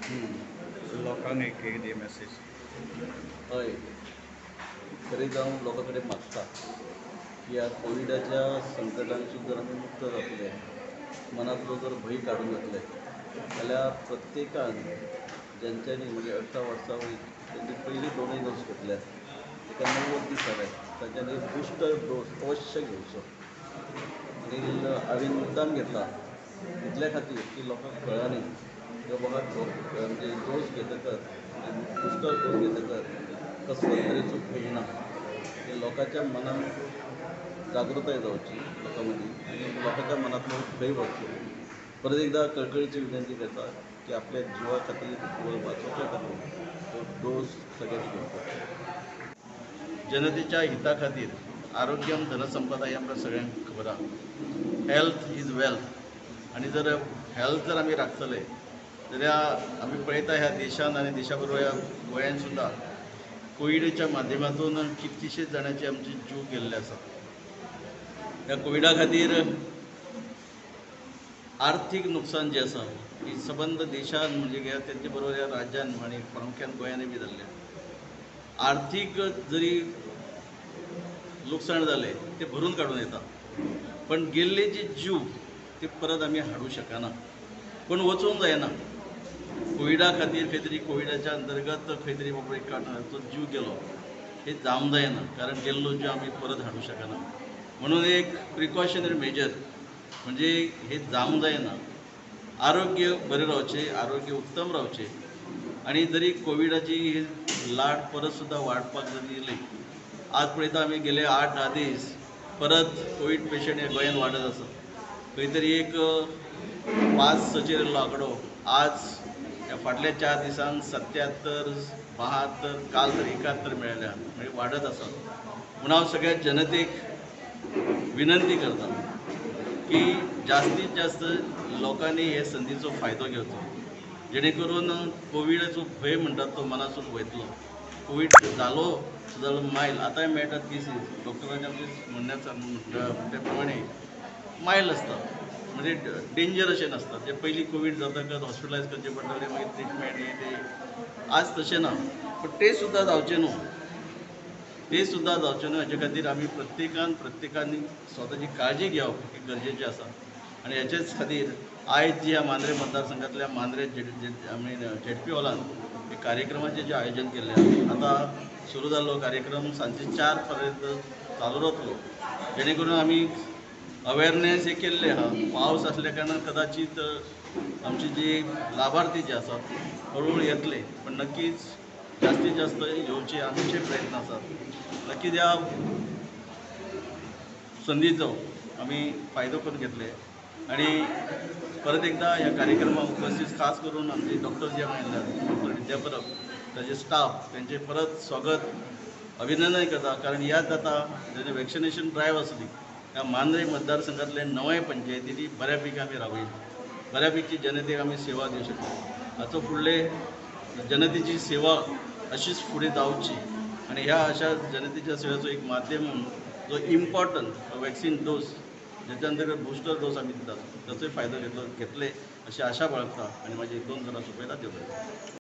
लोकांक एक एक दी मॅसेज. हय, तरी हांव लोकां कडेन मागता की ह्या कोविडाच्या संकटांसून जर आमी मुक्त जातले, मनांतलो जर भंय काडून जातले जाल्यार प्रत्येकान ज्यांच्यांनी म्हणजे 18 वर्सां वयर तेंचे पयली दोनूय डोस घेतल्यात, ताका 90 दीस जाले, तांच्यांनी बुस्टर डोस अवश्य घेवचो. आनी हांवें मुद्दाम घेतला इतल्या खातीर की लोकांक कळना की बाबा म्हणजे डोस घेतकच, म्हणजे बुस्टर डोस घेतकच कसलोच तरेचो भंय ना. हे लोकांच्या मनात जागृताय जावची लोकां मदीं आनी लोकांच्या मनांतलो भंय वचचो. परत एकदा कळकळीची विनंती करता की आपल्या जिवा खातीर, वाचोवच्या खातीर तो डोस सगळ्यांनी घेवचो. जनतेच्या हिता खातीर आरोग्यम धनसंपदा ही आमकां सगळ्यांक खबर आहा. Health is wealth. आनी जर हेल्थ जर आमी राखतले जाल्यार आमी पळयता ह्या देशान आनी देशा बरोबर ह्या गोंयान सुद्दां कोविडाच्या माध्यमातून कितलीशेच जाणांचे आमचे जीव गेल्ले आसात. ह्या कोविडा खातीर आर्थीक नुकसान जें आसा ही सबंद देशान म्हणजे तेंचे बरोबर ह्या राज्यान आनी प्रामुख्यान गोंयानूय बी जाल्लें आर्थीक जरी लुकसाण जालें तें भरून काडून येता, पण गेल्ले जे जीव ते परत आमी हाडूं शकना, पूण वचूंक जायना. कोविडा खातीर खंय तरी कोविडाच्या अंतर्गत खंय तरी बाबा एक तो जीव गेलो हे जावंक जायना, कारण गेल्लो जीव आमी परत हाडूं शकना. म्हणून एक प्रिकॉशनरी मेजर म्हणजे हे जावंक जायना. आरोग्य बरें रावचें, आरोग्य उत्तम रावचें. आनी जरी कोविडाची ही लाट परत सुद्दां वाडपाक जरी येयली, आज पळयता आमी गेले 8-10 दीस परत कोवीड पेशंट हे गोंयांत वाडत आसा. खंय तरी एक 5-6 येयल्लो आंकडो आज ह्या फाटल्या 4 दिसांक 77, 72, काल तर 71 मेळ्ळ्या, म्हणजे वाडत आसा. म्हणून हांव सगळ्या जनतेक विनंती करता की जास्तीत जास्त लोकांनी हे संदीचो फायदो घेवचो, जेणे करून कोविडाचो भंय म्हणटात तो मनासून वयतलो. कोवीड जालो जाल्यार मायल आतांय मेळटात केसीस, डॉक्टरांचे आमचे म्हणण्या त्या प्रमाणे मायल आसता, म्हणजे डेंजर अशें नासता. जे पयलीं कोवीड जातकच हॉस्पिटलायज करचें पडटालें, मागीर ट्रिटमेंट हें तें, आज तशें ना. पूण तें सुद्दां जावचें न्हू, तें सुद्दां जावचें न्हू. हेजे खातीर आमी प्रत्येकान स्वताची काळजी घेवप हें गरजेचें आसा. आनी हेचेच खातीर आयज जी ह्या मांद्रें मतदारसंघांतल्या मांद्रें आमी झेडपी हॉलान हे कार्यक्रमाचें जें आयोजन केल्लें आसा, आतां सुरू जाल्लो कार्यक्रम सांजचे 4 पर्यंत चालू रावतलो, जेणे करून आमी अवेरनेस हे केल्लें आहा. पावस आसल्या कारणान कदाचीत आमची जी लाभार्थी जे आसात हळूहळू येतले, पण नक्कीच जास्तीत जास्त येवचे आमचे प्रयत्न आसात. नक्कीच ह्या संदीचो आमी फायदो करून घेतले. आनी परत एकदा ह्या कार्यक्रमाक उपस्थित खास करून आमचे डॉक्टर जे आयिल्ले डॉक्टर विद्या परब, ताजे स्टाफ, तेंचे परत स्वागत अभिनंदन करता. कारण याद जाता जेन्ना वॅक्सिनेशन ड्रायव्ह आसली ह्या मांद्रें मतदारसंघांतले 9 पंचायतींनी बऱ्यापैकी आमी राबयली, बऱ्यापैकी जनतेक आमी सेवा दिवं शकले. हाचो फुडले जनतेची सेवा अशीच फुडें जावची आनी ह्या अशा जनतेच्या सेवेचो एक माध्यम म्हणून जो इम्पॉर्टंट वॅक्सिन डोस ज्याच्या अंतर्गत बुस्टर डोस आमी दितात ताचोय फायदो घेतले अशी आशा बाळगता आनी म्हाजी 2 जाणां सोंपयता. देव बरें.